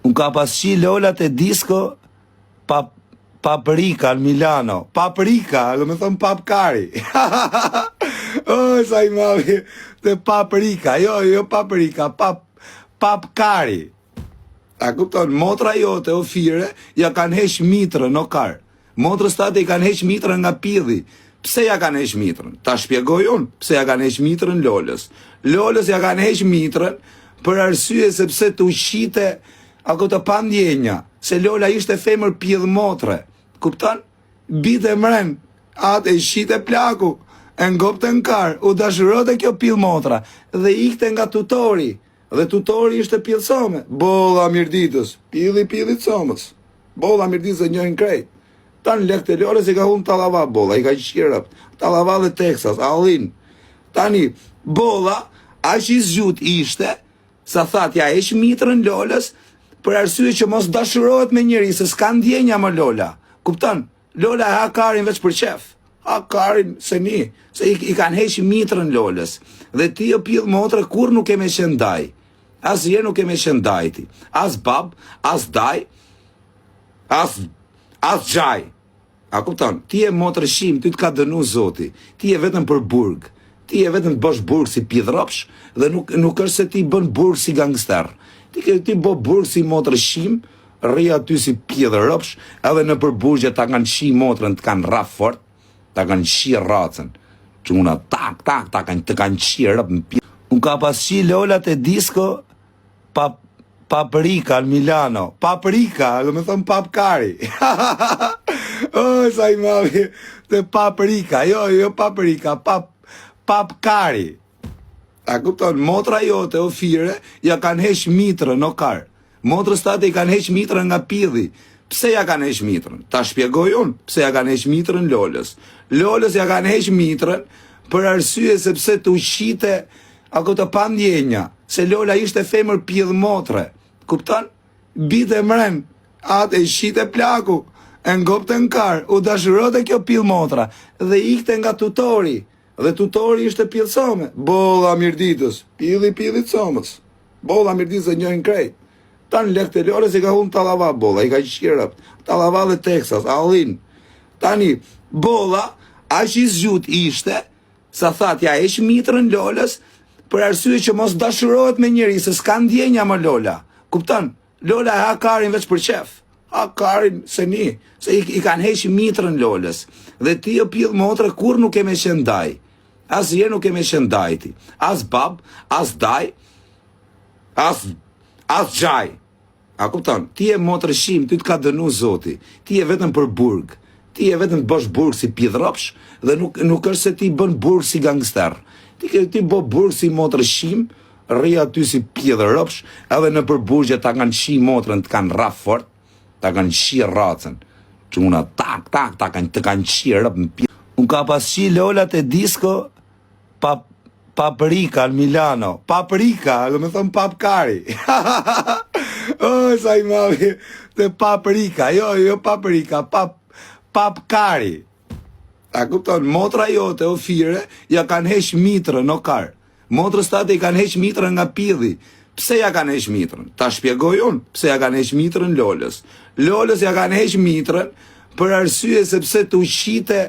Unë ka pas qi Lola te disko pa paprika në Milano. Paprika, do me thonë papkari. o, sa i madhi, te paprika, jo, jo paprika, pap, papkari. A kupton, motra jote o fire, ja kanë heq mitrën o kar. Motrës tate i kanë heq mitrën nga pidhi. Pse ja kanë heq mitrën? Ta shpjegoj unë pse ja kanë heq mitrën Lolës. Lolës ja kanë heq mitrën për arsye sepse të uqite a kupton pa ndjenja, se Lola ishte femër pidh motre. Kupton? Bite mren, atë e shite plaku, e ngopte në kar, u dashurote kjo pidh motra dhe ikte nga tutori. Dhe tutori ishte pidh some. Bolla Mirditës, pidhi pidhit somës. Bolla Mirditës e njohin krejt. Tan lekët e Lolës i ka hunë tallava bolla, i ka qirë, tallava dhe Texas, allin. Tani, bolla, aq i zgjut ishte, sa tha t'ja heq mitrën Lolës, për arsye që mos dashurohet me njeri, se s'ka ndjenja më Lola. Kupton? Lola e ha karin veç për qef. Ha karin se ni, se i, i kanë heq mitrën Lolës. Dhe ti o pidh motre kurrë nuk ke me qenë daj. Asnjëherë nuk ke me qenë daj ti. As bab, as daj, as as xhaj. A kupton? Ti je motër shim, ty të ka dënu Zoti. Ti je vetëm për burg. Ti je vetëm të bësh burg si pidhropsh dhe nuk nuk është se ti bën burg si gangster. Ti ke ti bë burg si motër shim, rri aty si pidhropsh, edhe nëpër burgje ta kanë qi motrën, të kanë rraf fort, ta kanë qi rracën. Çuna tak tak ta kanë të kanë qi rëp në pidh. Unë ka pas qi Lola te disko pa paprika në Milano. Paprika, do me thonë papkari. o, sa i madhi, te paprika, jo, jo paprika, pap, papkari. A kupton, motra jote o fire, ja kanë heq mitrën o kar. Motrës tate i kanë heq mitrën nga pidhi. Pse ja kanë heq mitrën? Ta shpjegoj unë pse ja kanë heq mitrën Lolës. Lolës ja kanë heq mitrën për arsye sepse të uqite a kupton pa ndjenja, se Lola ishte femër pidh motre. Kupton? Bite mren, atë e shite plaku, e ngopte në kar, u dashurote kjo pidh motra dhe ikte nga tutori. Dhe tutori ishte pidh some. Bolla Mirditës, pidhi pidhit somës. Bolla Mirditës e njohin krejt. Tan lekët e Lolës i ka hunë tallava bolla, i ka qirë, tallava dhe Texas, allin. Tani, bolla, aq i zgjut ishte, sa tha t'ja heq mitrën Lolës, për arsye që mos dashurohet me njeri, se s'ka ndjenja më Lola. Kupton? Lola e ha karin veç për qef. Ha karin se ni, se i, i kanë heq mitrën Lolës. Dhe ti o pidh motre kurrë nuk ke me qenë daj. Asnjëherë nuk ke me qenë daj ti. As bab, as daj, as as xhaj. A kupton? Ti je motër shim, ty të ka dënu Zoti. Ti je vetëm për burg. Ti je vetëm të bësh burg si pidhropsh dhe nuk nuk është se ti bën burg si gangster. Ti ke ti bë burg si motër shim, rri aty si pidhropsh, edhe nëpër burgje ta kanë qi motrën, të kanë rraf fort, ta kanë qi rracën. Çuna tak tak ta kanë të kanë qi rëp në pidh. Unë ka pas qi Lola te disko pa paprika në Milano. Paprika, do me thonë papkari. o, sa i madhi, te paprika, jo, jo paprika, pap, papkari. A kupton, motra jote o fire, ja kanë heq mitrën o kar. Motrës tate i kanë heq mitrën nga pidhi. Pse ja kanë heq mitrën? Ta shpjegoj unë pse ja kanë heq mitrën Lolës. Lolës ja kanë heq mitrën për arsye sepse të uqite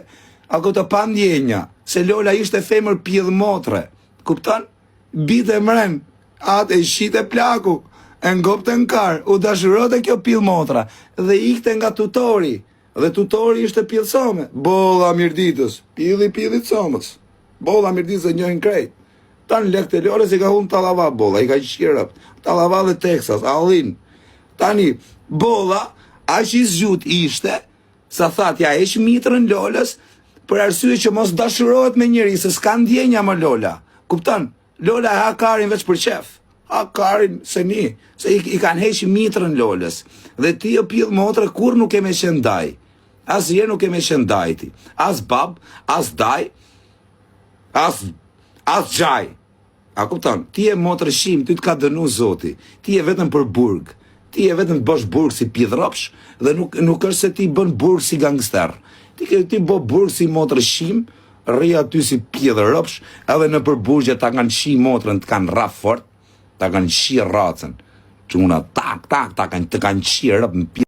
a kupton pa ndjenja, se Lola ishte femër pidh motre. Kupton? Bite mren, atë e shite plaku, e ngopte në kar, u dashurote kjo pidh motra dhe ikte nga tutori. Dhe tutori ishte pidh some. Bolla Mirditës, pidhi pidhit somës. Bolla Mirditës e njohin krejt. Tan lekët e Lolës i ka hunë tallava bolla, i ka qirë, tallava dhe Texas, allin. Tani, bolla, aq i zgjut ishte, sa tha t'ja heq mitrën Lolës, për arsye që mos dashurohet me njeri, se s'ka ndjenja më Lola. Kupton? Lola e ha karin veç për qef. Ha karin se ni, se i, i kanë heq mitrën Lolës. Dhe ti o pidh motre kurrë nuk ke me qenë daj. Asnjëherë nuk ke me qenë daj ti. As bab, as daj, as as xhaj. A kupton? Ti je motër shim, ty të ka dënu Zoti. Ti je vetëm për burg. Ti je vetëm të bësh burg si pidhropsh dhe nuk nuk është se ti bën burg si gangster. Ti ke ti bë burg si motër shim, Rri aty si pidhropsh, edhe nëpër burgje ta kanë qi motrën, të kanë rraf fort, ta kanë qi rracën. Çuna, tak, tak, tak, të kanë qirë, në.